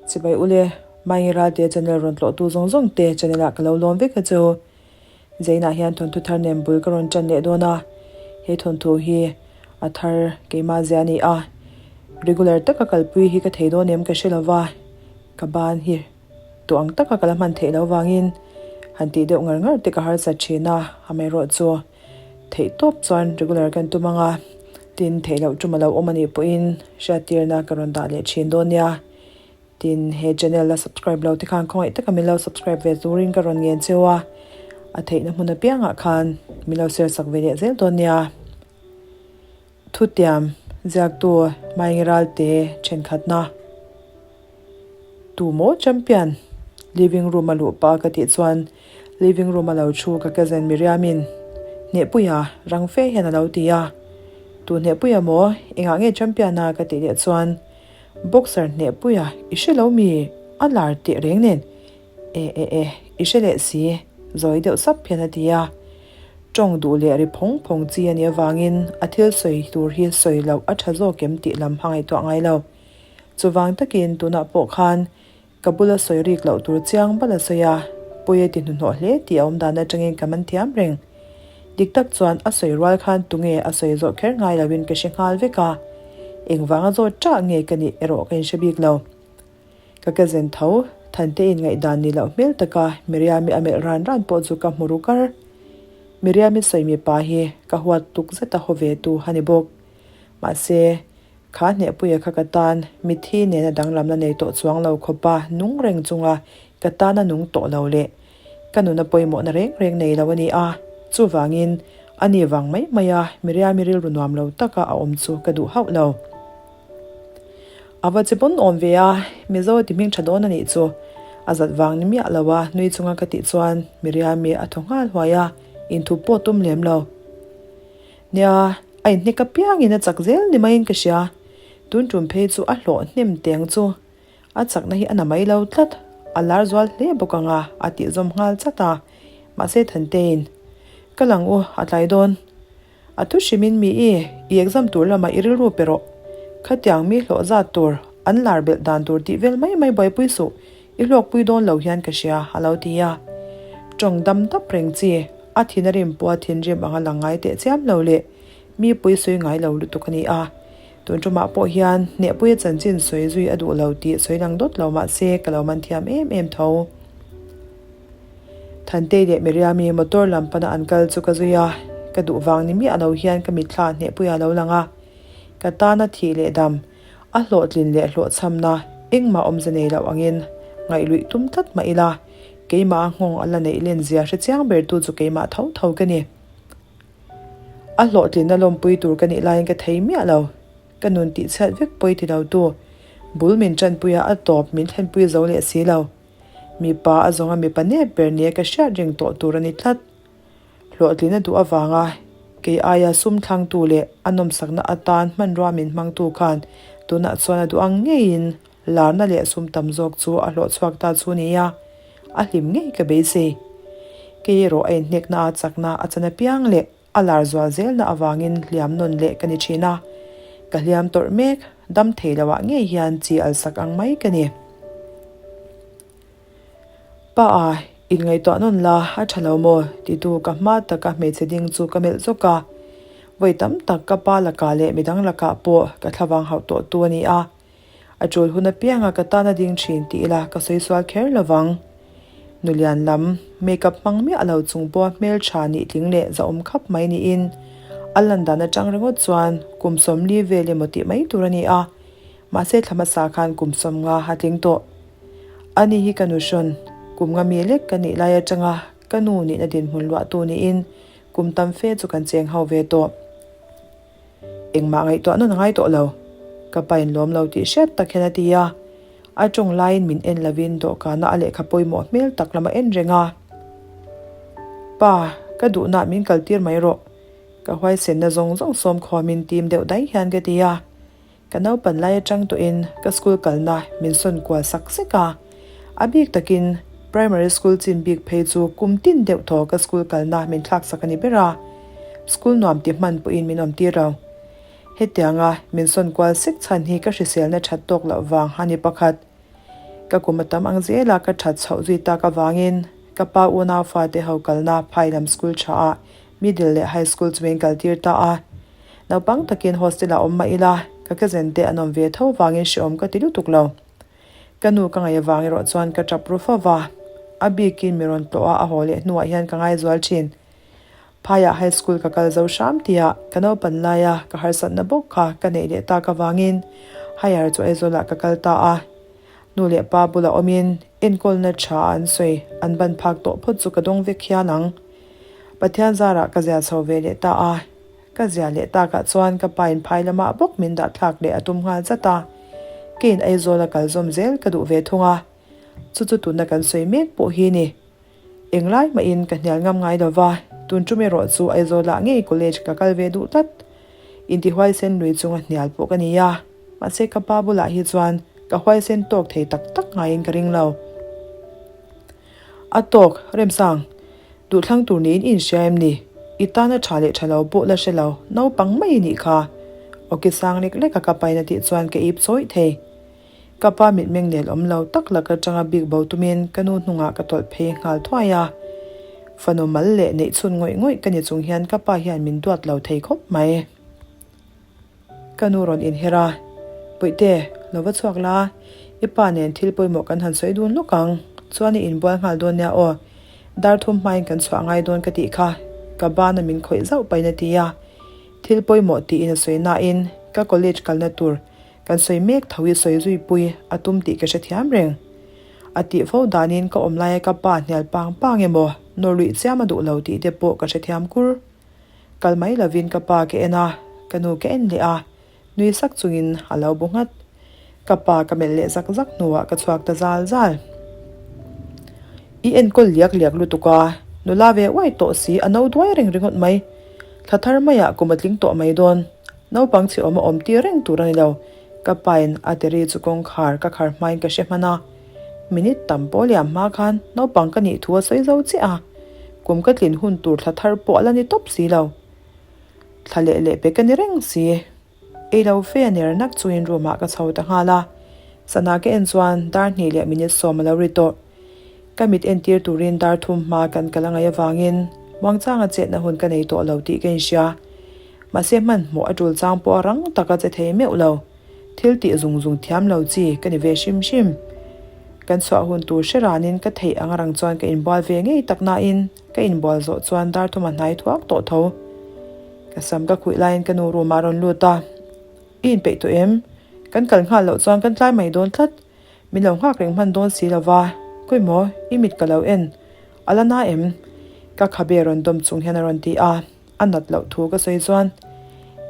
Chibai ule, Maengi Ralte channel rawn tlawhtu zawng zawng te channel ah ka lo lawm vek a chu. Zainah hian thawnthu thar nen bul ka rawn tan leh dawn a, he thawnthu hi a thar keimah zia a ni a, regular taka kalpui hi ka thei dawn em ka hre lo va, ka ban hi tawh ang taka ka la hman theih loh vangin han tih deuh ngar ngar te ka harsat thin a, amaherawhchu theih tawp chuan regular kan tum ang a, tin theih loh tum a lo awm a nih pawhin hriattirna ka rawn dah leh thin dawn nia. Tin, he channel la subscribe lo te khan khawngaih taka min lo subscribe ve turin ka rawn ngen cheu a, a theihna hmun apiangah khan min lo share sak ve leh zel dawn nia. Thutiam ziaktu Maengi Ralte thenkhatna Tu maw champion? Living room a luh pah ka tih chuan living room a lo thu ka cousin Miriam-in Hnehpuia rang fe hian a lo ti a. Tu Hnehpuia maw? Engah nge champion a? ka tih leh chuan Boxer Hnehpuia i hre lo mi? A lar teh reng nen. E e e, i hre leh si, zawi deuh sap hian a ti a. Tawng duh leh ri phawng phawng chi a nih avangin a thil sawi tur hi sawi loh a tha zawk em tih lam a ngaihtuah ngai lo. Chuvang takin tunah pawh khan ka bula sawi rik loh tur chiang bal a sawi a, pawi a ti hnuhnawh hle tih a awm dan atangin ka man thiam reng. Dik tak chuan a sawi rual khan tunge a sawi zawh kher ngai loin ka hre nghal vek a, engvanga zawt ṭah nge ka nih erawh ka inhre bik lo. Ka cousin tho, Thante inngaihdan ni loh hmel taka Miriami a melh ran ran pawh chu ka hmu ru kar. Miriami sawi mipa hi ka huat tuk zeta haw ve tu a ni bawk. Mahse, kha hnehpuia kha ka tan mitthi nena danglamna nei tawh chuang lo khawpa nung reng chunga ka tana nung tawh lo leh ka nuna pawimawhna reng reng nei lo a ni a, chuvangin a ni vang mai maia Miriami rilru nuam lo taka a awm chu ka duh hauh lo. A va che pawn awm ve a, Mizo ti hming tha dawn a nih chu. A zat vang ni miah lo a, nui chunga ka tih chuan Miriami a thaw nghal huai a, inthup pawh tum lem lo. Nia, a inhnek apiangin a chak zel ni maiin ka hria. Tun tum phei chu a hlawh hnem teng chu. A chakna hi a na mai lo tlat, a lar zual hle bawk ang a, a tih zawm nghal chat a. Mahse Thantein, Ka lang u, a tlai dawn. A thu hrimin mi i, i exam tur lamah i rilru pe rawh. Khatiang mi hlawh zat tur, an lar belh dan tur tih vel mai mai buaipui suh, i hlawkpui dawn lo hian ka hria, a lo ti a. Tawng dam dap reng chi, a thin a rim pawh a thinrim anga lang ngai teh chiam lo leh mi pui sawi ngai lo lutuk a ni a. Tun tumah pawh hian hnehpuia chanchin sawi zui a duh lo tih sawi lang dawt lo mah se ka lo man thiam em em tho. Thantei leh Miriami motor lam pana an kal chu ka zui a, ka duh vang ni miah lo hian ka mitthla hnehpuia lo lang a. Ka tana thih leh dam, a hlawhtlin leh hlawhchhamna engmah awmze nei loh angin ngaihluih tum tlat mah ila, keimah a nghawng a la neih len zia hre chiang ber tu chu keimah tho tho ka ni. A hlawhtlinna lawmpui tur ka nih laiin ka thei miah lo. Ka nun tihchhiat vek pawi ti lo tu, bul min tanpuia a tawp min thlenpui zo leh si lo. Mipa a zawnga mipa nep ber nia ka hriat reng tawh tur a ni tlat. Hlawhtlin a duh avanga kei aia sum thlangtu leh a nawmsakna atan hmanrua min hmangtu khan tunah chuan a duh ang ngeiin larna leh sum tam zawk chu a hlawh chhuak ta chu nia, a hlim ngei ka beisei. Kei erawh a inhnekna a chakna a chan apiang leh A lar zual zelna avangin hliam nawn leh ka ni thin a, ka hliam tawrh mek, dam thei loah ngei hian chi al sak ang mai ka ni. Pa a, inngaihtuah nawn la, a tha lo maw? titu ka hma taka hmeichhe ding chu ka melh zawk a. Vawi tam tak ka pa lakah leh midang lakah pawh ka thlavang hauh tawh tu a ni a. A tul hun apianga ka tan a ding thin tih ila ka sawi sual kher lovang. Nulian lam make-up hmang miah lo chung pawha hmeltha nih tling leh zahawm khap mai niin a lan dan atang ringawt chuan kum 40 vel emaw tih mai tur a ni a, mahse thla hmasa khan kum 50 a tling tawh. Ani hi ka nu hrawn, kum nga mi lek ka nih lai atanga ka nu nihna dinhmun luahtu niin kum tam fe chu kan cheng ho ve tawh. Engmah ngaihtuah nawn a ngai tawh lo. Ka pa in lawm lo tih hriat tak hian a ti a. A tawng laiin min en lovin dawhkana a lehkha pawimawh hmel tak lam a en reng a. Pa, ka duhna min kaltir mai rawh. Ka huaisenna zawng zawng sawm khawmin tim deuh dai hian ka ti a. Ka naupan lai atang tawhin ka school kalna min sawn kual sak sek a. A bik takin primary school chin bik phei chu kum tin deuh thaw ka school kalna min thlak sak a ni ber a. School nuam ti hman pawhin min awm tir lo. Hetianga min sawn kual sek chhan hi ka hriselna that tawk loh vang a ni pakhat. Ka kum a tam ang zela ka that chhoh zui tak avangin ka pa unau fate ho kalna phai lam school tha ah middle leh high school chu min kal tir ta a. Naupang takin hostel ah awm mah ila ka cousin te an awm ve tho vangin hrehawm ka ti lutuk lo. Ka nu ka ngaih avang erawh chuan ka tap ru fo va, a bikin mi rawn tlawh a a haw leh hnuah hian ka ngaizual thin. Phaiah high school ka kal zo hram tia ka naupan laia ka harsatna bawk kha ka neih leh tak avangin higher chu Aizawlah ka kal ta a. Nu leh pa bulah awmin enkawlna tha an sawi an ban phak tawh phawt chu ka dawng vek hian ang. Pathian zarah ka zia chho ve leh ta a. Ka zia leh takah chuan ka pa in phai lamah bawk min dah thlak leh a tum nghal zat a. Keiin Aizawla kal zawm zel ka duh ve thung a. Chu chu tuna kan sawi mek pawh hi ni. Englai mahin ka hnial ngam ngai lo va, tun tum erawh chu Aizawlah ngei college ka kal ve duh tlat. Intihuaisen lui chunga hnial pawh ka ni a, mahse ka pa bulah hi chuan ka huaisen tawk thei tak tak ngaiin ka ring lo. A tawk, Remsang, duhthlang tur niin i inhria em ni? I tana tha leh tha lo pawh la hre lo, naupang mai i nih kha. Awki sang lek lek a ka pain a tih chuan ka ip chawih thei. Ka pa mitmeng nel awm lo tak lak atanga bik bo tumin ka nu hnungah ka tawlh phei nghal thuai a. Fanu mal leh neih chhun ngawih ngawih ka ni chung hian ka pa hian min duat lo thei khawp mai. Ka nu rawn inher a, Puihte, lo va chhuak la, i pa nen thil pawimawh kan han sawi dun lawk ang, chuan i inbual nghal dawn nia aw, dar thum hmain kan chhuah ngai dawn ka tih kha, ka bana min khawih zauh pahin a ti a. Thil pawimawh tiin a sawi nain ka college kalna tur Kan sawi mek tho i sawi zui pui a tum tih ka hrethiam reng. A tih fo danin ka awm laia ka pa hnial pang pang emaw nawr luih chiam a duh lo tih te pawh ka hrethiam kur. Kal mai lovin ka pa ka en a, ka nu ka en leh a, nui sak chungin a lo bu nghat. Ka pa ka melh leh zak zak hnuah ka chhuak ta zal zal. I enkawl liak liak lutuk a, nula ve uai tawh si a no duai reng ringawt mai. Thla thar maiah kum a tling tawh mai dawn. Naupang chhe awm a awm tir reng tur a ni lo. Ka pain a teri chu kawngkhar ka khar hmain ka hre hman a. Minute tam pawh liam hma khan naupang ka nih thu a sawi zo chiah a. Kum ka tlin hun tur thla thar pawh a la ni tawp si lo. Thla leh leh pe ka ni reng si. Ei lo fe a ner nak chungin room ah ka chho ta nghal a. Sana ka en chuan dar hnih leh minute sawm a lo ri tawh. Ka mit entir turin dar thum hma kan kal a ngaih avangin muangchanga chetna hun ka nei tawh lo tih ka inhria. Mahse hmanhmawh a tul chang pawh a rang tak a che thei meuh lo. Thil tih zung zung thiam lo chi ka ni ve hrim hrim. Kan chhuah hun tur hre ranin ka theih ang rang chuan ka inbual ve ngei tak nain ka inbual zawh chuan dar thum a hnai thuak tawh tho. Ka sam ka khuih laiin ka nu room ah a rawn lut a. I inpeih tawh em? Kan kal nghal loh chuan kan tlai mai dawn tlat. Min lo nghak reng hman dawn si lova, Kawih maw, i mit ka lo en. A la na em? Ka khabe rawn dawm chung hian a rawn ti a, a nat loh thu ka sawi chuan.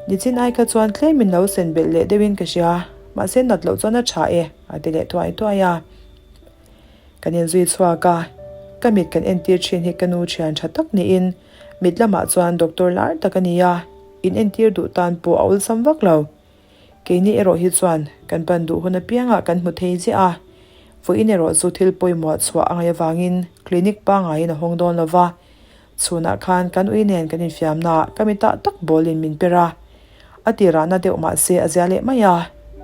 Nichin ai kha chuan tlem min lo sen belh leh deuhin ka hria, mahse nat loh chuan a tha e, a ti leh thuai thuai a. Kan inzui chhuak a, ka mit kan entir thin hi ka nu thian tha tak niin mit lamah chuan doctor lar tak a ni a, in entir duh tan pawh a awlsam vak lo. Keini erawh hi chuan kan pan duh hun apiangah kan hmu thei ziah a, vawiin erawh chu thil pawimawh chhuah a ngaih avangin clinic pangaiin a hawng dawn lo va, chhunah khan kan ui nen kan infiamnaah ka mitah tak bawlin min per a, a tirahna deuh mah se a zia leh mai a,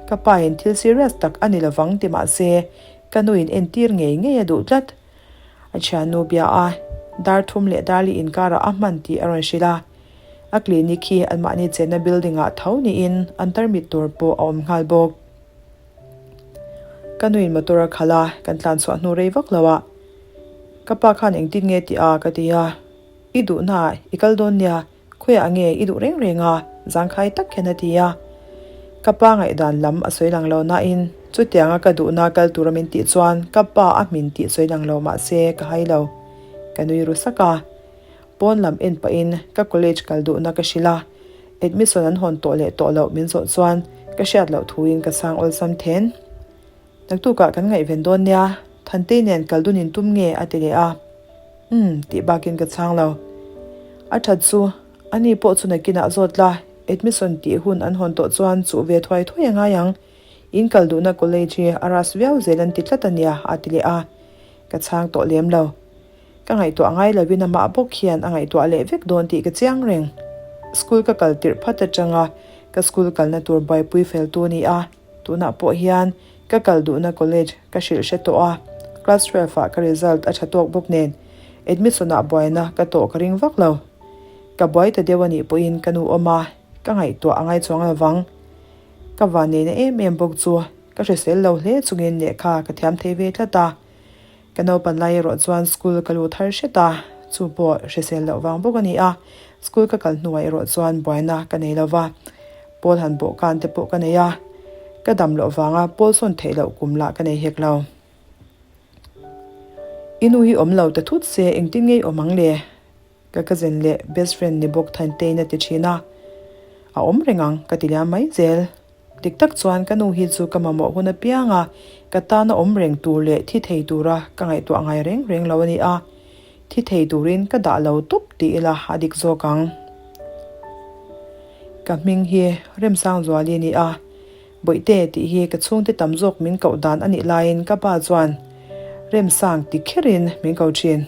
ka pain thil serious tak a ni lovang ti mah se ka nuin entir ngei ngei a duh tlat. A thiannu bia a, dar thum leh darli inkarah a hman tih a rawn hrilh a. A clinic hi anmahni chenna building ah tho niin an tarmit tur pawh a awm nghal bawk. Ka nuin motor a khalh a, kan tlan chhuah hnu rei vak lo ah ka pa khan engtin nge tih a ka ti a, I duhna ah i kal dawn nia, khawiah nge i duh reng reng a zangkhai tak hian a ti a. Ka pa ngaihdan lam a sawi lang lo nain chutianga ka duhna kal tura min tih chuan ka pa a hmin tih sawi lang lo mahse ka hai lo. Ka nui ru sak a. Pawn lam en pahin ka college kal duhna ka hrilh a, admission an hawn tawh leh tawh loh min zawh chuan ka hriat loh thuin ka chhang awlsam then. Naktukah kan ngaihven dawn nia, Thantei nen kal dun in tum nge a ti leh a. Umm tih bakin ka chhang lo. A that chu, ani pawh chu nakinah zawt la, admission tih hun an hawn tawh chuan chuh ve thuai thuai a ngai ang. In kal duhna college hi a ras viau zel an ti tlat a nia a ti leh a. Ka chhang tawh lem lo. Ka ngaihtuah ngai lovin amah bawk hian a ngaihtuah leh vek dawn tih ka chiang reng. School ka kal tirh phat atanga ka school kalna tur buaipui fel tu a ni a, tunah pawh hian Ka kal duhna college ka hrilh hre tawh a, class 12 ah ka result a tha tawk bawk nen admission ah buaina ka tawh ka ring vak lo. Ka buai ta deuh a nih pawhin ka nu awm a, ka ngaihtuah a ngai chuang lovang. Ka vanneihna em em bawk chu ka hrisel lo hle chungin lehkha ka thiam thei ve tlat a. Ka naupan lai erawh chuan school ka lut har hret a, chu pawh hrisel loh vang bawk a ni a, school ka kal hnuah erawh chuan buaina ka nei lo va, pawl han bawhkan te pawh ka nei a, ka dam loh vanga pawl sawn theih loh kum lah ka nei hek lo. I nu hi awm lo ta thut se engtin ngei awm ang le? Ka cousin leh best friend ni bawk Thantein a ti thin a, a awm reng ang ka ti liam mai zel. Dik tak chuan ka nu hi chu ka mamawh hun apiang a, ka tana awm reng tur leh thi thei tura ka ngaihtuah ngai reng reng lo a ni a, thi thei turin ka dah lo tup ti ila a dik zawk ang. Ka hming hi Remsangzuali a ni a, Bawihte tih hi ka chhungte tam zawk min koh dan a nih laiin ka pa chuan Remsang ti kherin min ko thin.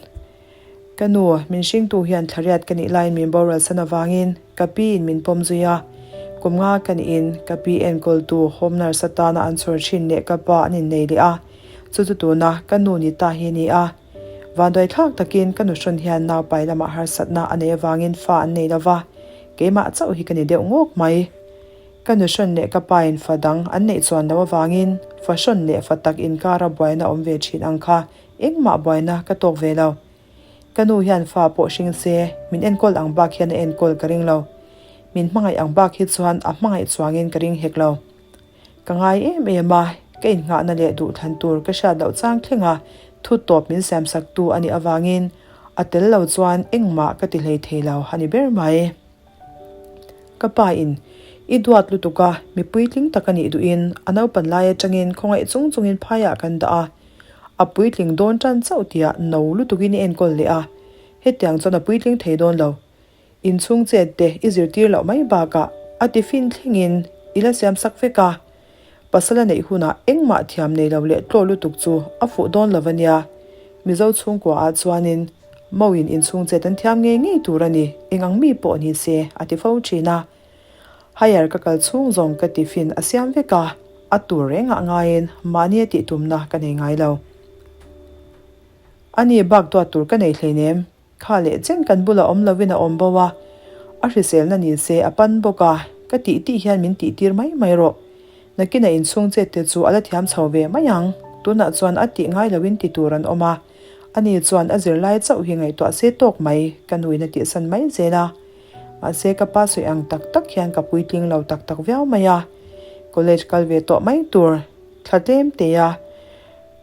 Ka nu, min hringtu hian thlariat ka nih laiin min boral san avangin ka pi in min pawm zui a. Kum nga ka nihin ka pi enkawltu home nurse atana an chhawr thin leh ka pa an innei leh a, chu chu tuna ka nu ni ta hi a ni a. Vanduai thlak takin ka nuhrawn hian naupai lamah harsatna a nei avangin fa an nei lova, keimah chauh hi ka ni deuh ngawk mai. Ka nuhrawn leh ka pa in fa dang an neih chuan loh avangin fahrawn leh fa tak inkara buaina awm ve thin ang kha Engmah buaina ka tawk ve lo. Ka nu hian fa pawh hring se, min enkawl ang bak hian a enkawl ka ring lo. Min hmangaih ang bak hi chuan a hmangaih chuangin ka ring hek lo. Ka ngai em em a, ka innghahna leh duhthlan tur ka hriat loh chang thleng a, thu tawp min siamsaktu a nih avangin a tel lo chuan engmah ka ti hlei thei lo a ni ber mai. Ka pa in, I duat lutuk a, mi puitling tak a nih duhin a naupan lai atangin khawngaih chung chungin phaiah kan dah a, A puitling dawn tan chauh tia no lutukin i enkawl leh a, hetiang chuan a puitling thei dawn lo. Inchhung chet te i zirtir loh mai bakah a tiffin thlengin i la siam sak vek a. Pasal a neih hunah engmah thiam nei lo leh tlaw lutuk chu a fuh dawn lo a nia. Mizo chhungkua ah chuanin Mauin inchhung chet an thiam ngei ngei tur a ni, eng ang mi pawh ni se a ti fo thin a. Higher ka kal chhung zawng ka tiffin a siam vek a, a tur rengah ngaiin mahni a tih tumna ka nei ngai lo. Ani bak duat tur ka nei hleinem, kha leh chen kan bulah awm lovin a awm bo a, a hriselna ni se a pan bawk a, ka tih tih hian min tih tir mai mai rawh. Nakinah inchhung chet te chu a la thiam chho ve mai ang, tunah chuan a tih ngai loin ti tur an awm a, ani chuan a zirlai chauh hi ngaihtuah se tawk mai ka nuin a tihsan mai zel a. Mahse ka pa sawi ang tak tak hian ka puitling lo tak tak viau mai a, college kal ve tawh mai tur thla tlem te a,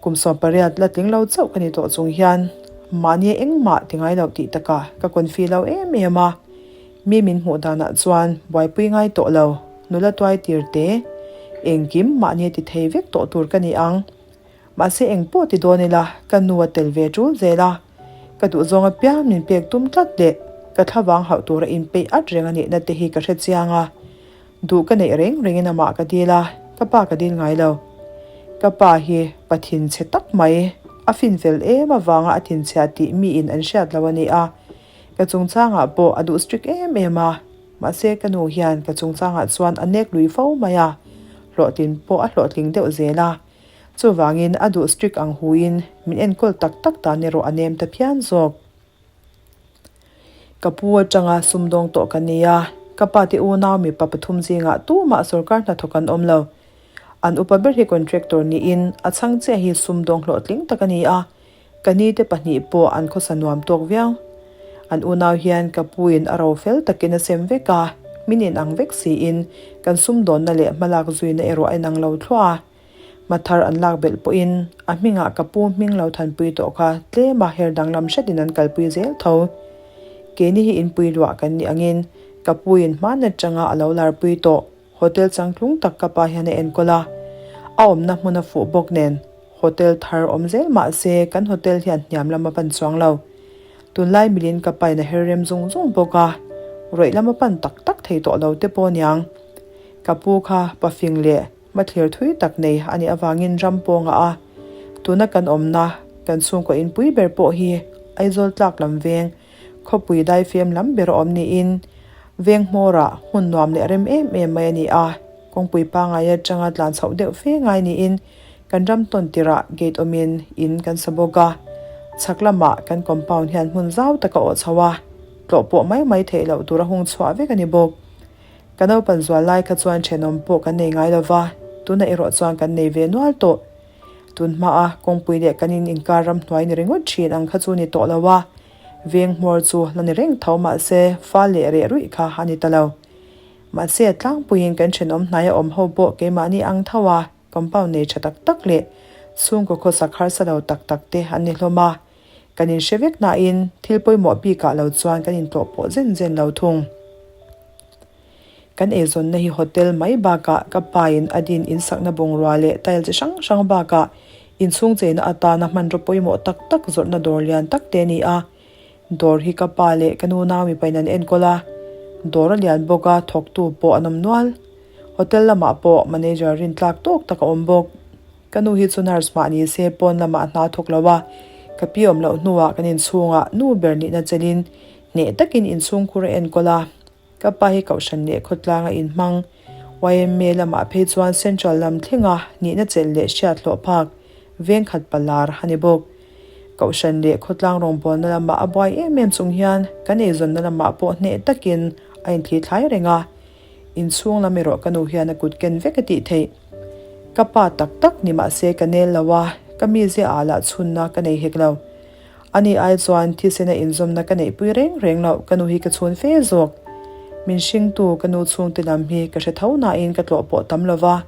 kum 18 la tling lo chauh ka ni tawh chung hian mahni engmah ti ngai loh tih takah ka confi lo em em a, mi min hmuh danah chuan buaipui ngai tawh lo, nula tuai tir te, engkim mahni ti thei vek tawh tur ka ni ang. Mahse eng pawh ti dawn ila ka nu a tel ve tul zel a, ka duhzawng apiang min pek tum tlat leh ka thlavang hauh tura inpeih at reng a nihna te hi ka hre chiang a, duh ka neih reng rengin amah ka dil a, ka pa ka dil ngai lo. Ka pa hi pa thinchhe tak mai, a finfel em avanga a thinchhia tih miin an hriat lo a ni a, ka chungchangah pawh a duh strict em em a, mahse ka nu hian ka chungchangah chuan a nek lui fo mai a, hlawhtlin pawh a hlawhtling deuh zel a. Chuvangin a duh strict ang huin min enkawl tak tak dan erawh a nem ta phian zawk. Ka pu atanga sumdawng tawh ka ni a, ka pa te unau mipa pathum zingah tumah sorkar hnathawk an awm lo. An upa ber hi contractor niin a chhang chiah hi sumdawng hlawhtling tak a ni a, ka ni te pahnih pawh an khawsa nuam tawk viau. An unau hian ka puin a ro fel takin a sem vek a, min inang vek siin kan sumdawnna leh hmalak zuina erawh a inang lo thluah a. Hmathar an lak belh pawhin a hmingah ka pu hming lo thanpui tawh kha tlema her danglam hretin an kalpui zel tho. Keini hi inpui luah kan nih angin ka puin hman atanga a lo larpui tawh hotel changtlung tak ka pa hian a enkawl a, a awmna hmun a fuh bawk nen hotel thar awm zel mah se kan hotel hian hniam lam a pan chuang lo. Tunlai milin ka pain a her rem zung zung bawk a, rawih lam a pan tak tak thei tawh lo te pawh aniang. Ka pu kha pafing leh Hmathlir thui tak nei a nih avangin ram pawngah a tuna kan awmna kan chhungkaw inpui ber pawh hi Aizawl tlak lam veng khawpui daifem lam ber a awm niin veng hmawrah hmun nuam leh rem em em mai a ni a, kawngpui pangai atanga tlan chhoh deuh fe ngai niin. Kan ram tawn tirah gate awmin in kan sa bawk a, chhak lamah kan compound hian hmun zau tak a awh chho a, tlawh pawh mai mai theih loh tur a hung chhuah vek a ni bawk. Ka naupan zual lai kha chuan thenawm pawh kan nei ngai lo va, tunah erawh chuan kan nei ve nual tawh. Tun hmaa kawngpui leh kan in inkar ramhnuai ni ringawt thin ang kha chu ni tawh lo a, veng hmawr chu la ni reng tho mahse fal leh reh ruih kha a ni ta lo. Mahse a tlangpuiin kan thenawm hnaia awm ho pawh keimahni ang tho a, Compound nei tha tak tak leh chhungkaw khawsak harsa lo tak tak te an ni hlawm a, kan inhre vek nain thil pawimawh bikah lo chuan kan intlawh pawh zen zen lo thung. Kan eizawnna hi hotel mai bakah ka pain a din insakna bungrua leh tile chi hrang hrang bakah inchhung cheina atana hmanraw pawimawh tak tak zawrhna dawr lian tak te a ni a. Dawr hi ka pa leh ka nu nau mipain an enkawl a, dawr a lian bawk a, thawktu pawh an awm nual. Hotel lamah pawh manager rintlak tawk tak a awm bawk. Ka nu hi chu nurse mah ni se pawn lamah hna thawk lo a, ka pi awm loh hnuah kan inchhungah nu ber nihna chelin hneh takin inchhungkhur a enkawl a. Ka pa hi kohhran leh khawtlang a inhmang. YMA lamah phei chuan Central lam thlenga nihna chelh leh hriat hlawh phak veng khat palar a ni bawk. Kohhran leh khawtlang rawngbawlna lamah a buai em em chung hian kan eizawnna lamah pawh hneh takin a inthlithlai reng a. Inchhung lam erawh ka nu hian a kut ken vek a tih theih. Ka pa tak tak ni mah se ka nel lo a, ka mizia ah lah chhunna ka nei hek lo. Ani ai chuan thisena inzawmna ka neihpui reng reng loh ka nu hi ka chhun fe zawk. Min hringtu ka nu chhungte lam hi ka hre tho nain ka tlawh pawh tam lo va,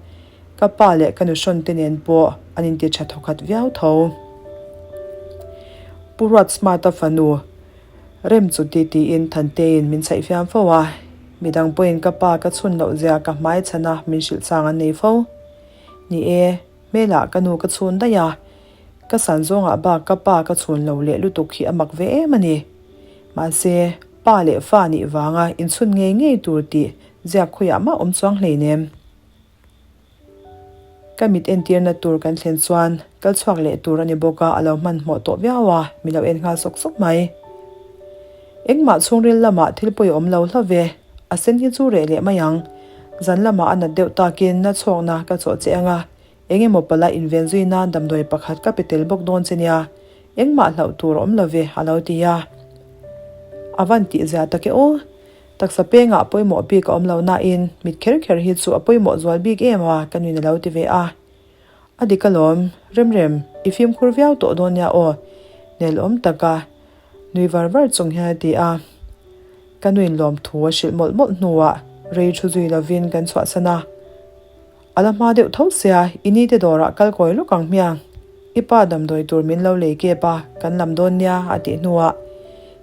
ka pa leh ka nu hrawn te nen pawh an inti tha thawkhat viau tho. Pu Ruat Smart-a fanu. Rem chu ti tiin Thanteiin min chhaih fiam fo a, midang pawhin ka pa ka chhun loh zia ka hmai chhan a min hrilh chang an nei fo. Ni e, hmelah ka nu ka chhun daih a, ka san zawngah bak ka pa ka chhun lo leh lutuk hi a mak ve em a ni. Mahse, pa leh fa nih vanga inchhun ngei ngei tur tih ziak khawiah mah awm chuang hleinem. Ka mit entirna tur kan thlen chuan kal chhuak leh tur a ni bawk a, a lo hmanhmawh tawh viau a, mi lo en nghal sawk sawk mai. Engmah chhungril lamah thil pawi awm lo hla ve, a sen hi chu reh leh mai ang. Zan lamah a nat deuh takin na chhawkna ka chawh che ang a, eng emaw pala inven zui nan damdawi pakhat ka pe tel bawk dawn che nia, engmah hlauh tur a awm lo ve, a lo ti a. A van tihzia tak e aw. Taksa pengah pawimawh bik a awm lo nain mit kher kher hi chu a pawimawh zual bik em a, ka nuin a lo ti ve a. A dik alawm, Remrem, i fimkhur viau tawh dawn nia aw, nelawm taka nui var var chung hian a ti a. Ka nuin lawmthu a hrilh mawlh mawlh hnuah rei thu zui lovin kan chhuahsan a. A la hma deuh tho sia, i ni te dawrah kal kawi lawk ang hmiang. I pa damdawi tur min lo lei kep a, kan lam dawn nia a tih hnuah,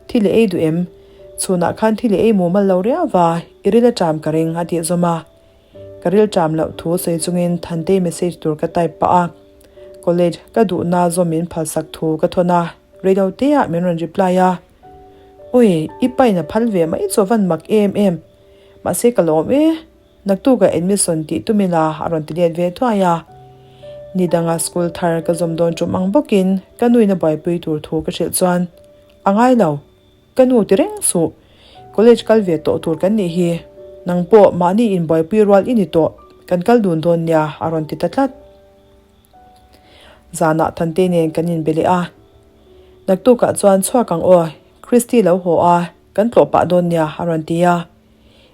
Thil i ei duh em? Chhunah khan thil i ei mumal lo riau va, i ril a ṭam ka ring a tih zawm a. Ka ril ṭam loh thu sawi chungin Thantei message tur ka type pah a. College ka duhna zawm min phalsak thu ka thawn a, reilo teah min rawn reply a. Ui, i pain a phal ve mai chu a van mak em em. Mahse ka lawm e. Naktukah admission tih tum ila a rawn ti let ve thuai a. Ni danga school thar ka zawm dawn tum ang bawkin ka nuin a buaipui tur thu ka hrilh chuan a ngai lo. Ka nu ti reng suh. College kal ve tawh tur kan nih hi. Nang pawh mahni inbuaipui rual i ni tawh. Kan kal dun dawn nia a rawn ti ta tlat. Zanah Thante nen kan inbe leh a. Naktukah chuan chhuak ang aw, Christy lo haw a, kan tlawh pah dawn nia a rawn ti a.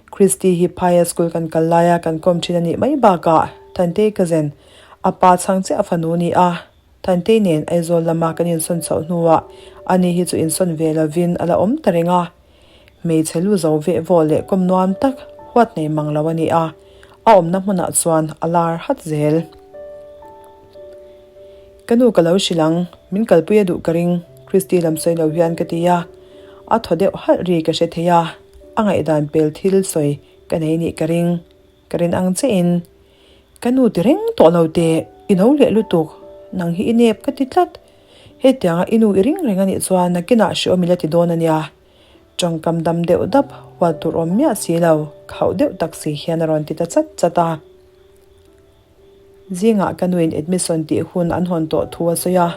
Christy hi Phaia school kan kal laia kan kawm thin a nih mai bakah Thantei cousin, a pa chhang chiah fanu a ni a. Thantei nen Aizawl lama kan insawn chhoh hnuah ani hi chu insawn ve lovin a la awm ta reng a. Hmeichhe lu zo veh vawh leh kawm nuam tak huat nei mang lo a ni a, a awmna hmunah chuan a lar hat zel. Ka nu ka lo hrilh ang, min kalpui a duh ka ring, Christy lam sawi lo hian ka ti a. A thaw deuh halh ri ka hre thei a, a ngaihdan pel thil sawi ka nei nih ka ring, ka rin ang che in. Ka nu ti reng tawh lo teh, i no leh lutuk, nang hi i nep ka ti tlat. Hetianga i nu i ring reng a nih chuan nakinah hreawm i la ti dawn a nia. Tawngkam dam deuh dap, huat tur awm miah si lo, khauh deuh tak si hian a rawn ti ta chat chat a. Zingah ka nuin admission tih hun an hawn tawh thu a sawi a.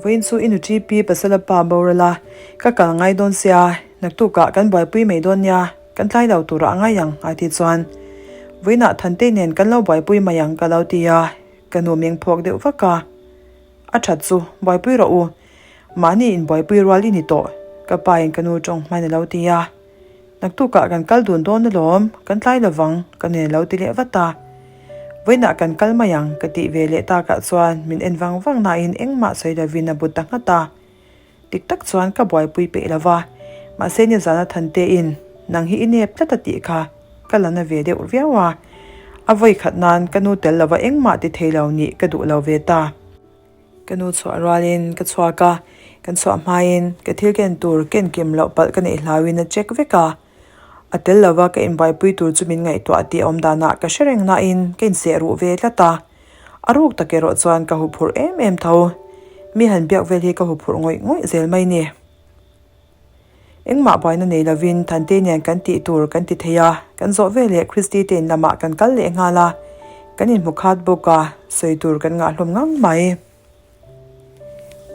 Vawiin chu i nu TP pasal a pa boral a, ka kal ngai dawn sia, naktukah kan buaipui mai dawn nia, kan tlai lo turah a ngai ang a ti chuan Vawiinah Thantei nen kan lo buaipui mai ang ka lo ti a. Ka nu meng phawk deuh vak a. A that chu, buaipui rawh u. Mahni inbuaipui rual i ni tawh, ka pa in ka nu tawng hmain a lo ti a. Naktukah kan kal dun dawn alawm, kan tlai lovang, ka nu in a lo ti leh vat a. Vawiinah kan kal mai ang, ka tih ve leh takah chuan min en vang vang nain engmah sawi lovin a bu ta nghat a. Dik tak chuan ka buaipui peih lo va, mahse nizana Thantein nang hi i nep tlat a tih kha ka la na ve deuh viau a. A vawi khat nan ka nu tel lova engmah ti thei lo nih ka duh lo ve ta. Ka nu chhuah rualin ka chhuak a, kan chhuah hmain ka thil ken tur ken kim loh palh ka neih hlauin a check vek a. A tel lova ka inbuaipui tur chu min ngaihtuah tih awm danah ka hre reng nain ka inseh ruh ve tlat a. A ruk tak erawh chuan ka huphurh em em tho. Mi han biak vel hi ka huphurh ngawih ngawih zel mai ni. Engmah buaina nei lovin Thante nen kan tih tur kan ti thei a, kan zawh veleh Christy te in lamah kan kal leh nghal a, kan inhmu khat bawk a, sawi tur kan ngah hlawm ngang mai.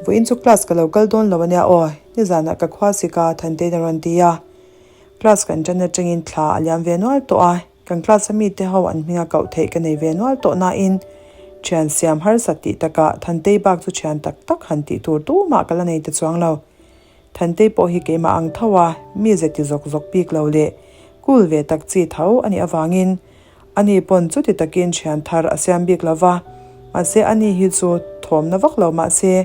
Vawiin chu class ka lo kal dawn lo ania aw, nizanah ka khua sik a, Thante in a rawn ti a. Class kan tan atangin thla a liam ve nual tawh a, kan class a mite ho an hminga koh theih ka nei ve nual tawh nain thian siam harsat tih takah Thantei bak chu thian tak tak han tih tur tumah ka la nei ta chuang lo. Thantei pawh hi keimah ang tho a, mi ze ti zawk zawk bik lo leh cool ve tak chi tho a nih avangin ani pawn chuti takin thian thar a siam bik lo va, mahse ani hi chu thawmna vak lo mahse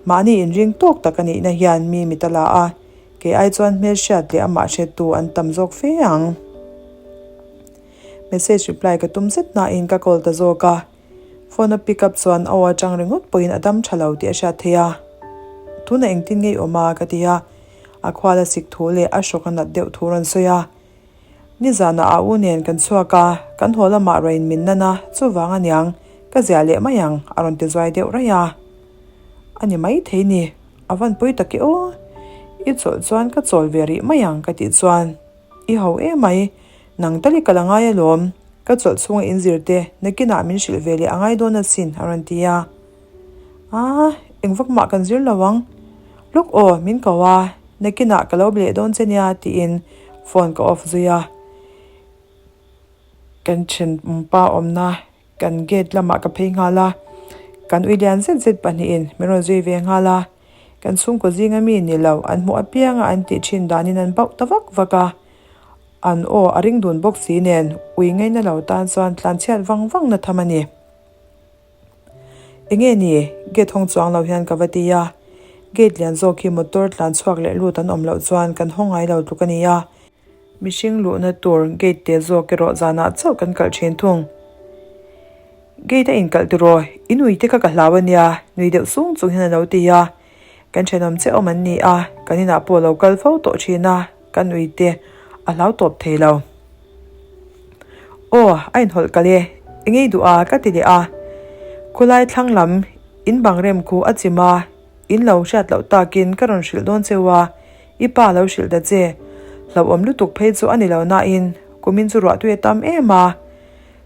mahni inring tawk tak a nihna hian mi mit a la a, Kei ai chuan hmelhriat leh amah hrettu an tam zawk fe ang. Message reply ka tum zet nain ka call ta zawk a. Phone a pick up chuan a aw atang ringawt pawhin a dam tha lo tih a hriat theih a. Tunah engtin nge i awm a? ka ti a. A khual a sik thu leh a hrawk a nat deuh thu rawn sawi a. Nizanah a u nen kan chhuak a, kan haw lamah rawn min nan a, chuvang aniang, ka ziah leh mai ang, a rawn ti zuai deuh raih a. A ni maithei ni, a van pui tak e aw, i chawlh chuan ka chawl ve rih mai ang ka tih chuan, I ho emai, nang tal i kal a ngai alawm, ka chawlh chhunga in zir te nakinah min hrilh ve leh a ngai dawn asin a rawn ti a. Aa, eng vak mah kan zir lo ang, lawk aw min ko a, nakinah ka lo be leh dawn che nia tiin phone ka off zui a, kan thenawmpa awmna Kan gate lamah ka phei nghal a, kan ui lian zet zet pahnihin min rawn zui ve nghal a, kan chhungkaw zinga mi ni lo an hmuh apianga an tih thin danin an bauh ta vak vak a, an aw a ring dun bawk si nen ui ngaina lo tan chuan tlanchhiat vang vang na tham a ni. Enge ni gate hawng chuang lo hian ka va ti a, gate lian zawk hi motor tlan chhuak leh lut an awm loh chuan kan hawng ngai lo tluk a ni a, Mihring luhna tur gate te zawk erawh zanah chauh kan kalh thin thung. Gate a inkalh tiraw, i nui te kha ka hlau a nia, nui deuh sung chung hian a lo ti a. Kan thenawm che awm an ni a, kan inah pawh a lo kal fo tawh thin a, ka nui te a hlau tawp thei lo. Aw, a inhawlh kalh e, i ngei duh a, ka ti leh a. Khulai thlang lam in bang rem khu a chim a, in lo hriat loh takin ka rawn hrilh dawn cheu a, I pa lo hrilh ta che. Hlauhawm lutuk phei chu a ni lo nain kumin chu ruahtui a tam em a.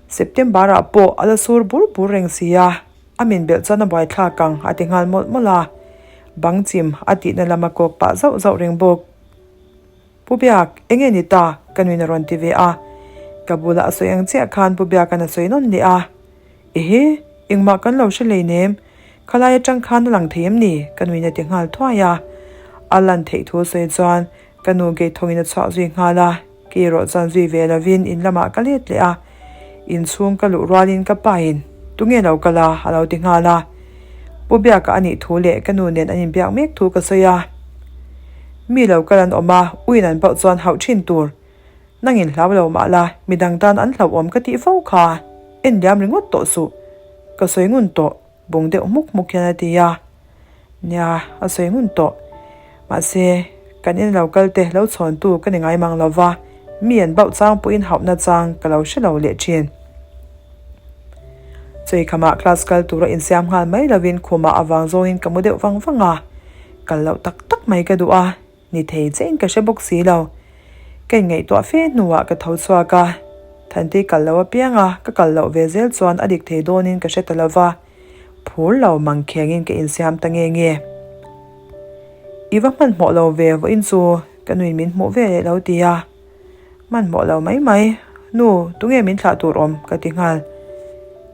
September ah pawh a la sur bur bur reng si a, a min belh chuan a buaithlak ang a ti nghal mawlh mawlh a. Bang chim a tihna lam a kawk pah zauh zauh reng bawk. Pu Biak, eng nge ni ta? ka nuin a rawn ti ve a. Ka bulah a sawi ang chiah khan Pu Biaka'n a sawi nawn leh a. Ehe, engmah kan lo hre hleinem, khalai atang khan a lang thei em ni? ka nuin a ti nghal thuai a. A lan theih thu sawi chuan ka nu gate thawngin a chhuah zui nghal a, kei erawh chuan zui ve lovin in lamah ka let leh a. Inchhung ka luh rualin ka pain, Tunge lo kal a? a lo ti nghal a. Pu Biaka a nih thu leh ka nu nen an inbiak mek thu ka sawi a. Mi lo kal an awm a, uin an bauh chuan hauh thin tur. Nangin hlau lo mah la, midang tan an hlauhawm ka tih fo kha, en liam ringawt tawh suh. Ka sawi ngun tawh, bung deuh hmuk hmuk hian a ti a. Nia, a sawi ngun tawh. Mahse, kan in lo kal te lo chhawntu ka ni ngai mang lo va, mi an bauh chang pawhin hauhna chang ka lo hre lo leh thin. Chawikhamah class kal tura insiam nghal mai lovin khumah avang zawngin ka mu deuh vang vang a, kal loh tak tak mai ka duh a. Ni thei chein ka hre bawk si lo. Ka inngaihtuah fe hnuah ka tho chhuak a, Thantei kal lo apiang a, ka kal loh ve zel chuan a dik thei dawnin ka hre ta lo va, phur lo mangkhengin ka insiam ta nge nge. I va hmanhmawh lo ve vawiin chu ka nuin min hmuh ve leh lo ti a, hmanhmawh lo mai mai, nu tunge min thlah tur awm ka ti nghal.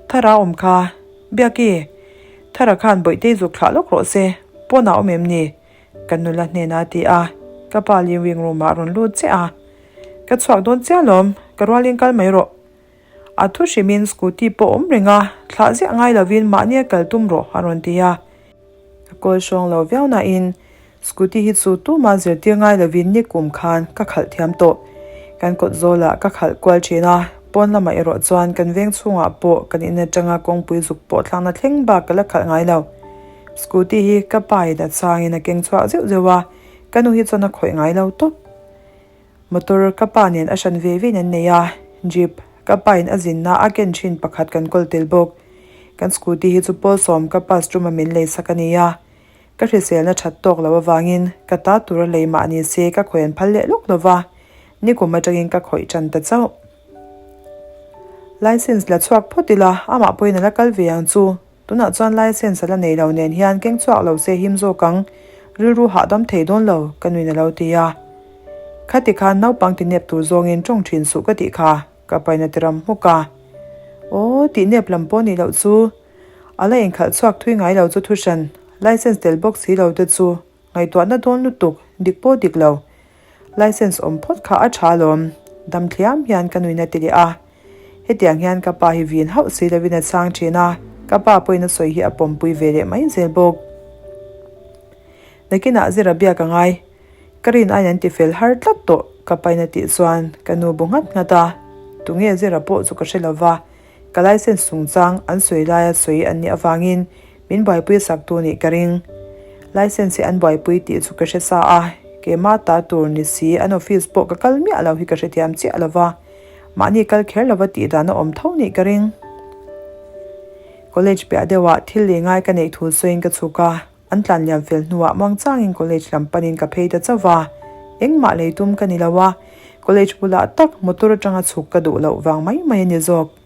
Thara awm kha. Biaki, Thara khan Bawihtei zuk thlah lawk rawh se, pawnah awm em ni? Ka nula hnenah a ti a, ka pa living room ah a rawn lut chiah a. Ka chhuak dawn chiah alawm, ka rualin kal mai rawh. A thu hrimin scooty pawh awm reng a, thlah ziah ngai lovin mahnia kal tum rawh a rawn ti a. Ka kawl hrawng lo viau nain scooty hi chu tuma zirtir ngai lovin nikum khan ka khalh thiam tawh. Kan kawt zawlah ka khalh kual thin a, pawn lamah erawh chuan kan veng chhungah pawh kan in atanga kawngpui zuk pawh thlakna thleng bak ka la khalh ngai lo. Scooty hi ka pa in a changin a keng chhuak zeuh zeuh a, ka nu hi chuan a khawih ngai lo tawp. Motor ka pa nen a hran ve vein an nei a, Jeep ka pa in a zinna a ken thin pakhat kan kawl tel bawk. Kan scooty hi chu Pawlsawm ka pass ṭuma min lei sak a ni a, ka hriselna ṭhat tawk loh avangin ka ta tura lei mah ni se ka khawih an phal leh lawk lo va, nikum aṭangin ka khawih ṭan ta chauh. License la chhuak phawt ila amah pawhin a la kal ve ang chu. Tunah chuan license a la nei lo nen hian keng chhuak lo se him zawk ang, rilru hahdam thei dawn lo, ka nuin a lo ti a. Khati khan naupang ti nep tur zawngin tawng thin suh ka tih kha, ka paina ti ram hmuk a. Aw, tih nep lam pawh nih loh chu. A la inkhalh chhuak thui ngai lo chu thuhran, license tel bawk si lo te chu Ngaihtuahna dawn lutuk, dik pawh dik lo. License awm phawt kha a tha alawm, dam thliam hian ka nuin a ti leh a. Hetiang hian ka pa hi vin hauh si lovin a chhang thin a, ka pa pawhin a sawi hi a pawmpui ve leh mai zel bawk. Nakinah zira biak a ngai. Ka rin aiin an ti fel har tlat tawh, ka pain a tih chuan ka nu bu nghat nghat a. Tunge zira pawh chu ka hre lova, Ka license chungchang an sawi laia sawi an nih avangin min buaipui sak tu nih ka ring. License hi an buaipui tih chu ka hre sa a, keimah ta tur ni si an office pawh ka kal miah lo hi ka hrethiam chiah lo va, mahni kal kher lova tih dan a awm tho nih ka ring. College piah deuhah thil lei ngai ka neih thu sawiin ka chhuk a, an tlan liam fel hnuah muangchangin college lam panin ka phei ta chauh va, engmah lei tum ka ni lo a, college bulah tak motor atanga chhuk ka duh loh vang mai mai a ni zawk.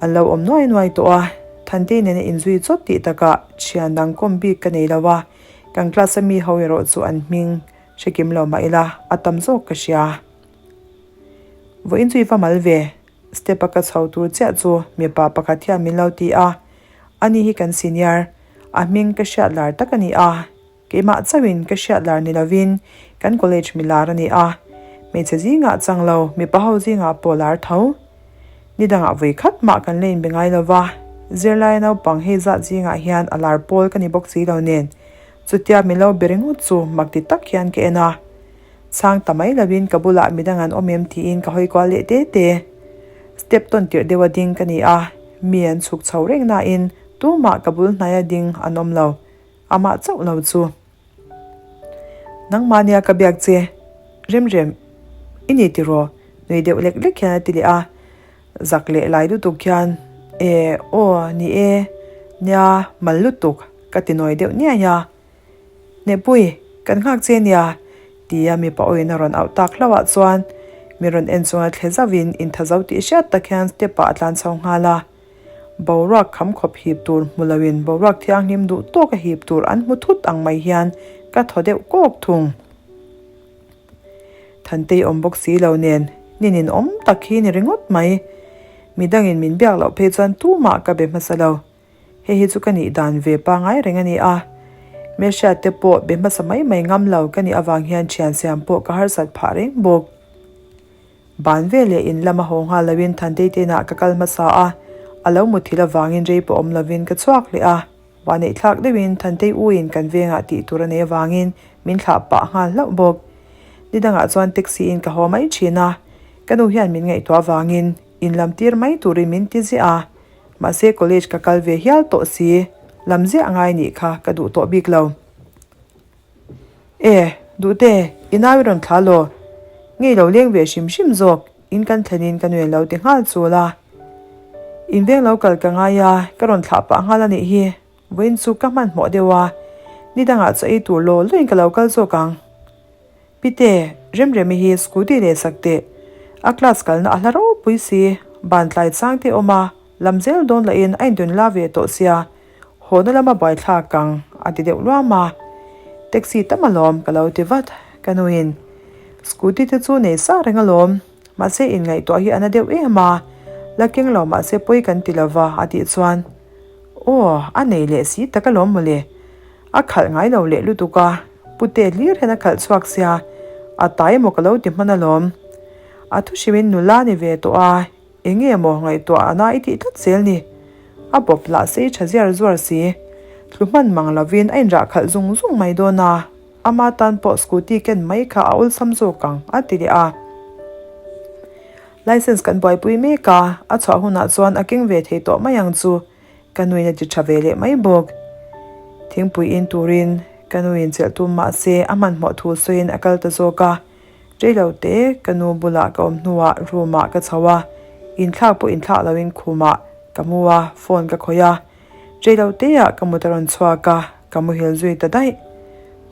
An lo awm nuai nuai tawh a, Thantei nena inzui chawt tih takah thian dang kawm bik ka nei lo a, kan class a mi ho erawh chu an hming hre kim lo mah ila a tam zawk ka hria. Vawiin chu i va mal ve, step a ka chho tur chiah chu mipa pakhat hian min lo ti a, Ani hi kan senior, a hming ka hriat lar tak a ni a, keimah chauhin ka hriat lar ni lovin kan college mi lar a ni a, hmeichhe zingah chang lo mipa ho zingah pawh lar tho. Ni dangah vawi khat mah kan la inbe ngai lo va, zirlaia naupang hei zat zingah hian a lar pawl ka ni bawk si lo nen, chutia mi lo be ringawt chu mak ti tak hian ka en a. Chhang ta mai lovin ka bulah midang an awm em tiin ka hawi kual leh te te. Step tawn tirh deuha ding ka ni a, mi an chhuk chho reng nain tumah ka bul hnaia ding an awm lo, amah chauh lo chu. Nangmah nia ka biak che, Remrem, i ni tiraw? nui deuh lek lek hian a ti leh a, zak leh lai lutuk hian, E, aw, ni e, nia, mal lutuk, ka ti nawi deuh niai a. Hnehpui, kan nghak che nia, tia mipa awin a rawn auh tak hlauhah chuan mi rawn en chunga thle zauhin intha zo tih hriat tak hian step ah a tlan chho nghal a. Boruak kham khawp hip tur hmu loin boruak thianghlim duh tawk a hip tur an hmu thut ang mai hian ka thaw deuh kawk thung. Thantei awm bawk si lo nen ninin awm tak hi ni ringawt mai. Midangin min biak loh phei chuan tumah ka be hmasa lo. Hei hi chu ka nih dan ve pangai reng a ni a, Hmelhriat te pawh be hmasa mai mai ngam lo ka nih avang hian thian siam pawh ka harsat phah reng bawk. Ban ve leh in lama haw nghal loin Thantei te inah ka kal hmasa a, a lo muthilh avangin rei pawh awm lovin ka chhuak leh a, vahneih thlak deuhin Thantei uin kan vengah tih tur a nei avangin min thlah pah nghal hlauh bawk. Ni dangah chuan taxi in ka haw mai thin a, ka nu hian min ngaihtuah avangin in lam tir mai turin min ti ziah a, Mahse college ka kal ve hial tawh si, lam ziah ngai nih kha ka duh tawh bik lo. E, Duhte, i nau i rawn thla law? Ngei lo leng ve hrim hrim zawk, in kan thlenin ka nuen lo ti nghal chul a. In veng lo kal ka ngai a, ka rawn thlah pah nghal a nih hi, vawiin chu ka hmanhmawh deuh a, ni dangah chaw ei tur law lawin ka lo kal zawk ang. Pite, Remremi hi scooty leh sak teh. A class kalna a hla ropui si, ban tlai chang te awm a, lam zel dawn lahin a indun la ve tawh sia, hawna lama buaithlak ang a ti deuh luam a. Taxi tam alawm ka lo ti vat, ka nuin. Scooty te chu nei sa reng alawm, mahse inngaihtuah hi a na deuh em a. La keng lo mahse pawi kan ti lova a tih chuan, Aw, a nei leh si tak alawm mawle. A khalh ngai lo leh lutuk a, pute hlir hian a khalh chhuak sia, a tai emaw ka lo ti hman alawm. A thu hrimin nula ni ve tawh a, eng nge maw ngaihtuah ana i tih tlat zel ni. A bawp lah sei tha ziar zuar si, thlu hman mang lovin a inrah khalh zung zung mai dawn a, ama tan pawh scooty ken mai kha a awlsam zawk ang a ti leh a. License kan buaipui mek a, a chhuah hunah chuan a keng ve thei tawh mai ang chu. Ka nuin a ti tha ve leh mai bawk. Thingpui in turin ka nuin chelh tum mah se a hmanhmawh thu sawiin a kal ta zawk a. Reilo te ka nu bulah ka awm hnuah room ah ka chho a, inthlak pawh inthlak loin khumah ka mu a, phone ka khawih a. Reilo teah ka mut a rawn chhuak a, ka muhil zui ta daih.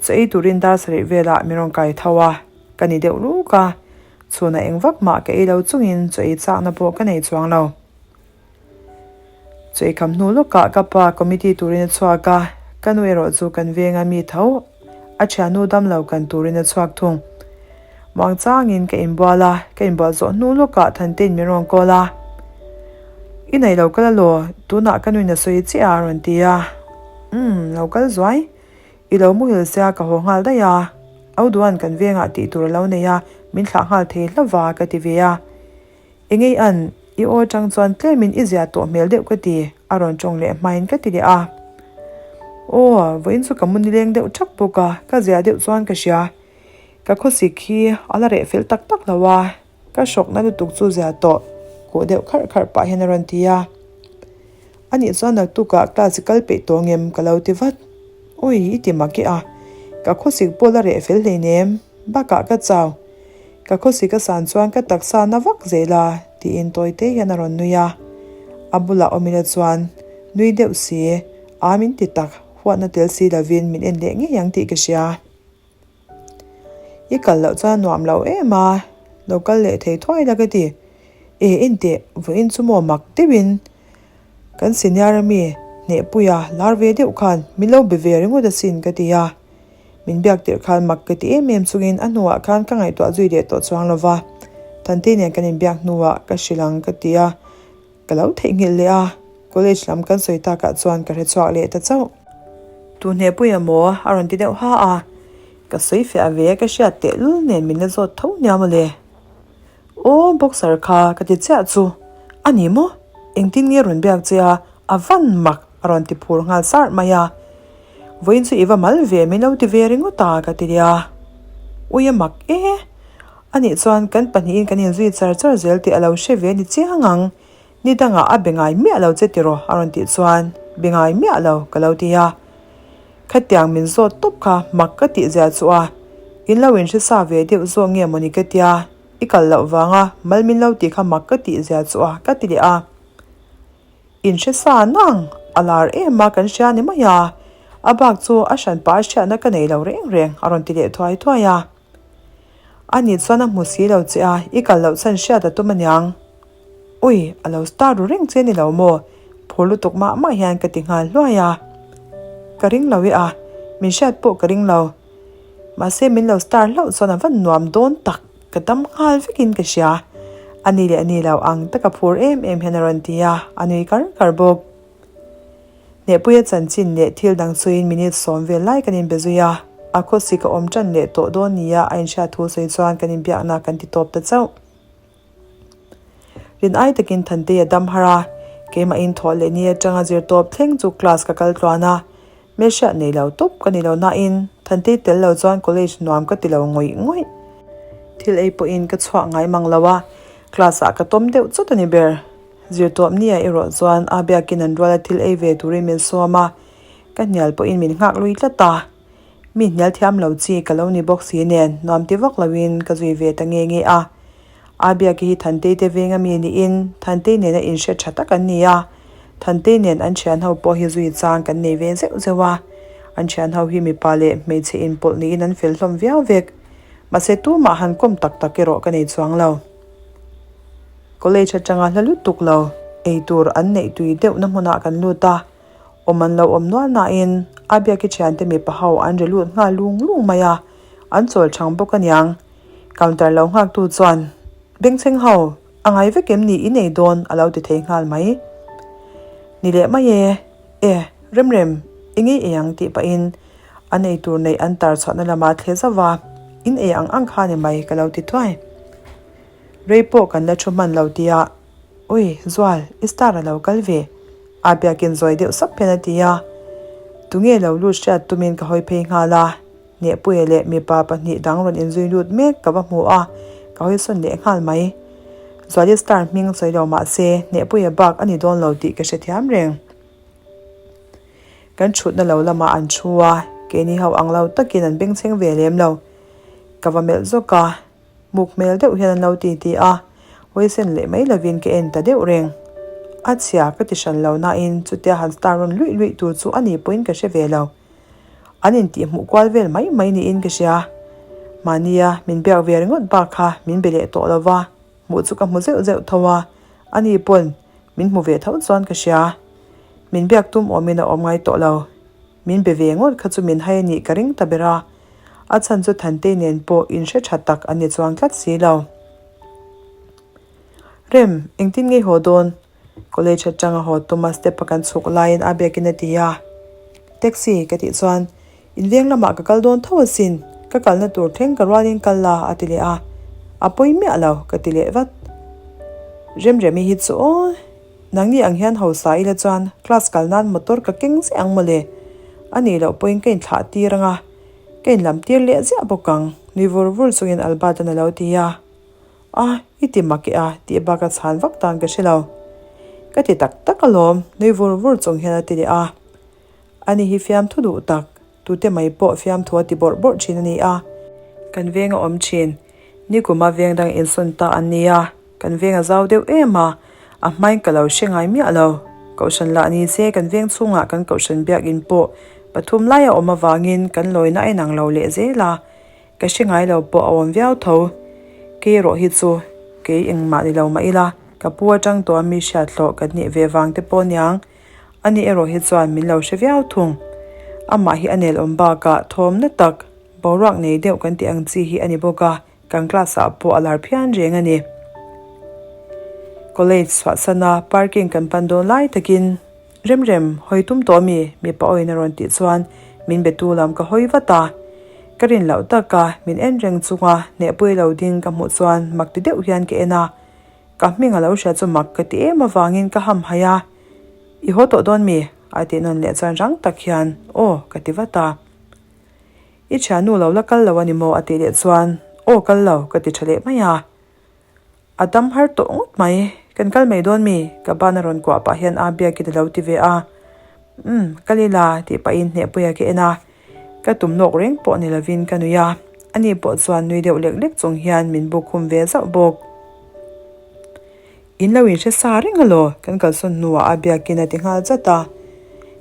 Chaw ei turin dar sarih velah min rawn kai tho a, ka ni deuh ruk a. Chhunah eng vak mah ka ei lo chungin chaw ei chakna pawh ka nei chuang lo. Chaw eikham hnu lawkah ka pa committee turin a chhuak a, ka nu erawh chu kan venga mi tho a thiannu damlo kan turin a chhuak thung. Muang changin ka inbual a, ka inbual zawh hnu lawkah Thantein min rawn call a. I nei lo kal alaw, tunah ka nuin a sawi chiah a rawn ti a. Umm, lo kal zuai. I lo muhil sia ka haw nghal daih a, Auduan kan vengah tih tur a lo nei a, min thlah nghal thei hlauva ka ti ve a. Engei an, i aw atang chuan tlemin i zia tawh hmel deuh ka ti, a rawn tawng leh hmain ka ti leh a. Aw, vawiin chu ka mu nileng deuh thak bawk a, ka zia deuh chuan ka hria. Ka khawsik hi a la reh fel tak tak lo a, ka hrawkna lutuk chu zia tawh kuh deuh kharh kharh pah hian a rawn ti a. A nih chuan naktukah class i kal peih tawh ngem ka lo ti vat. Ui, i ti mak i a, ka khawsik pawh la reh fel hleinem, bakah ka chau. Ka khawsik a san chuan ka taksa na vak zel a, tiin tawi te hian a rawn nui a. A bulah awmila chuan nui deuh si, a min ti tak, huatna tel si lovin min en leh ngei ang tih ka hria. I kal loh chuan a nuam lo em a, lo kal leh thei thuai la ka ti. E inteh, vawiin chu maw mak deuhin kan senior a mi hnehpuia lar ve deuh khan min lo be ve ringawt asin ka ti a. Min biak tirh khan mak ka ti em em chungin a hnuah khan ka ngaihtuah zui leh tawh chuang lo va, Thantei nen kan inbiak hnuah ka hrilh ang ka ti a, ka lo theihnghilh leh a, college lam kan sawi takah chuan ka hrechhuak leh ta chauh. Tu hnehpuia maw? a rawn ti deuh ha a, ka sawi fiah ve ka hriat tehlul nen min la zawt tho nia mawle. Aw boxer kha ka ti chiah chu a ni maw? Engtin nge rawn biak che a, a van mak a rawn ti phur nghal sarh mai a. Vawiin chu i va mal ve min lo ti ve ringawt a ka ti leh a. Ui a mak e! A nih chuan kan pahnihin kan inzui char char zel tih a lo hre ve ni chiang ang. Ni dangah a be ngai miah lo che tiraw a rawn tih chuan be ngai miah lo ka lo ti a. Khatiang min zawt tawp kha mak ka tih zia chu a, in lo inhre sa ve deuh zawk nge mawni ka tia, i kal loh vanga mal min lo tih kha mak ka tih zia chu a ka ti leh a. Inhre sa nang, a lar em a kan hria ni mai a, a bak chu a hranpa a hriatna ka nei lo reng reng a rawn ti leh thuai thuai a. A nih chuan a hmu si lo che a, i kal loh chhan hriat a tum aniang. Ui, a lo star ru reng che ni lo maw? Phur lutuk mah mah hian ka ti nghal hluai a. Ka ring lo e a, min hriat pawh ka ring lo. Mahse min lo star hlauh chuan a van nuam dawn tak, ka dam nghal vekin ka hria. A ni leh a ni lo ang taka phur em em hian a rawn ti a, a nui kar kar bawk. Hnehpuia chanchin leh thil dang chuin minute sawm vel lai kan inbe zui a, a khawsik a awm tan leh tawh dawn nia a inhriat thu sawi chuan kan inbiakna kan ti tawp ta chauh. Rin ai takin Thantei a dam har a, keimahin thawh leh ni atanga zir tawp thleng chu class ka kal tluan a, hmelhriat nei lo tawp ka ni lo nain Thantei tel lo chuan college nuam ka ti lo ngawih ngawih. Thil ei pawhin ka chhuak ngai mang lo a, class ah ka tawm deuh chawt a ni ber. Zir tawp nia erawh chuan a biakin an ruala thil ei ve turin min sawm a, ka hnial pawhin min nghak lui tlat a. Mi hnial thiam lo chi ka lo ni bawk si nen nuam ti vak loin ka zui ve ta nge nge a. A biaki hi Thantei te veng ami niin Thantei nena inhre tha tak an ni a. Thantei nen an thian ho pawh hi zui chang kan nei ve zeuh zeuh a. An thian ho hi mipa leh hmeichhe inpawlh niin an fel hlawm viau vek. Mahse tumah han kawm tak tak erawh ka nei chuang lo. College atanga hla lutuk lo eitur an neih tui deuhna hmunah kan lut a. Awm an lo awm nual nain a biaki thiante mipa ho an ri lut nghal lung lung mai a, an chawl chang bawk aniang. Counter lo nghaktu chuan, Bengchheng ho! A ngai vek em ni i nei dawn a lo ti thei nghal mai. Ni leh mai e, e, Remrem, i ngei ei ang tih pahin an ei tur neih an tar chhuahna lamah thle zauh a, in ei ang ang kha ni mai ka lo ti thuai. Rei pawh kan la thu hman lo tia, Ui, Zual, i star a lo kal ve, a biakin zawi deuh sap hian a ti a. Tunge lo lut hriat tumin ka hawi phei nghal a, Nehpuia leh mipa pahnih dang rawn inzui lut mek ka va hmu a, ka hawi sawn leh nghal mai. Zuali star hming sawi lo mah se, Nehpuia bak a ni dawn lo tih ka hrethiam reng. Kan thutna lo lamah an thu a, keini ho ang lo takin an bengchheng ve lem lo. Ka va melh zawk a. Muk hmel deuh hian an lo ti ti a, huaisen leh mai lovin ka en ta deuh reng. A chhia ka ti hran lo nain chutia han star rawn luih luih tur chu a ni pawhin ka hre ve lo. An intih hmuh kual vel mai mai niin ka hria. Mahnia min biak ve ringawt bak kha min be leh tawh lo va, hmuh chu ka hmu zeuh zeuh tho a, ani pawn min hmu ve tho chuan ka hria. Min biak tum awmin a awm ngai tawh lo. Min be ve ngawt kha chu min hai a nih ka ring ta ber a, a chhan chu Thantei nen pawh inhre tha tak an ni chuang tlat si lo. Rem, engtin nge haw dawn? College atanga haw tuma step a kan chhuk laiin a biakin a ti a. Taxi ka tih chuan in veng lamah ka kal dawn tho asin, ka kalna tur thleng ka rualin kal la a ti leh a. A pawi miah lo ka ti leh vat. Remremi hi chu aw. Nangni ang hian hausa ila chuan class kal nan motor ka keng ziah ang mawle. A nih loh pawhin ka inthlah tir ang a, ka inlam tir leh ziah bawk ang, nui vur vur chungin Albert-a'n a lo ti a. A, i ti mak e a, tih bak a chhan vak tan ka hre lo. Ka ti tak tak alawm, nui vur vur chung hian a ti leh a. Ani hi fiamthu duh tak, tute mai pawh fiamthu a ti bawrh bawrh thin a ni a. Kan veng a awm thin, nikuma veng dang insawn ta an ni a. Kan veng a zau deuh em a, a hmain ka lo hre ngai miah lo. Kohhran lah ni se kan veng chhungah kan kohhran biakinn pawh pathum lai a awm avangin kan lawina a inang lo leh zel a, ka hre ngai lo pawh a awm viau tho. Kei erawh hi chu kei engmah ni lo mah ila, ka pu atang tawh a mi hriat hlawh kan nih ve vang te pawh aniang. Ani erawh hi chuan min lo hre viau thung. Amah hi a nel awm bakah thawmna tak, boruak nei deuh kan tih ang chi hi a ni bawk a. Kan class ah pawh a lar phian reng a ni. College chhuahsana parking kan pan dawn lai takin Remrem, hawi tum tawh mi? Mipa awin a rawn tih chuan min be tu lam ka hawi vat a. Ka rin loh taka min en reng chunga hnehpui lo ding ka hmuh chuan mak ti deuh hian ka en a. Ka hming a lo hria chu mak ka ti em avangin ka hamhaih a. I haw tawh dawn mi? A tih nawn leh chuan rang tak hian aw ka ti vat a. I thiannu lo la kal lo a ni maw? a tih leh chuan, Aw kal lo, ka ti tha leh mai a. A dam har tawh ngawt mai, kan kal mai dawn mi? Ka ban a rawn kuah pah hian a biakin a lo ti ve a. Umm, kal ila, tih pahin hnehpuia ka en a. Ka tum nawk reng pawh ni lovin ka nui a, ani pawh chuan nui deuh lek lek chung hian min buk khum ve zauh bawk. In lo inhre sa reng alaw? Kan kalsawn hnuah a biakin a ti nghal zat a.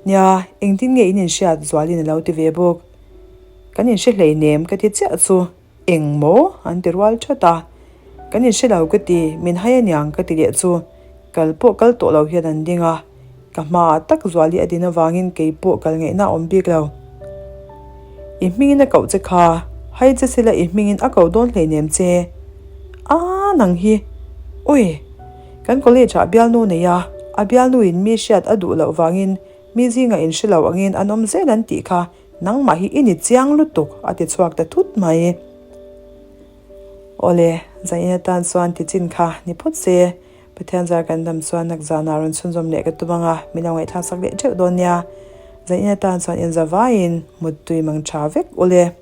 Nia, engtin nge in inhriat Zualin a lo ti ve bawk. Kan inhre hleinem ka ti chiah chu eng maw? An ti rual that a. Kan inhre lo ka ti, min hai aniang ka ti leh chu kal pawh kal tawh lo hian an ding a. Ka hmaah tak Zuali a din avangin kei pawh kal ngaihna a awm bik lo. I hmingin a koh che kha, hai che sila i hmingin a koh dawn hleinem che. Aa nang hi! Ui! Kan college ah bialnu nei a, a bialnu in mi hriat a duh loh vangin mi zingah in hre lo angin an awm zel an tih kha nangmah hi i ni chiang lutuk a ti chhuak ta thut mai. Awle, zanin atan chuan ti chin kha ni phawt se. Pathian zar kan dam chuan nak zanah rawn chhunzawm leh ka tum ang a, min lo ngaihthlak sak leh teuh dawn nia. Zanin atan chuan inza vaiin muttui mang tha vek ule.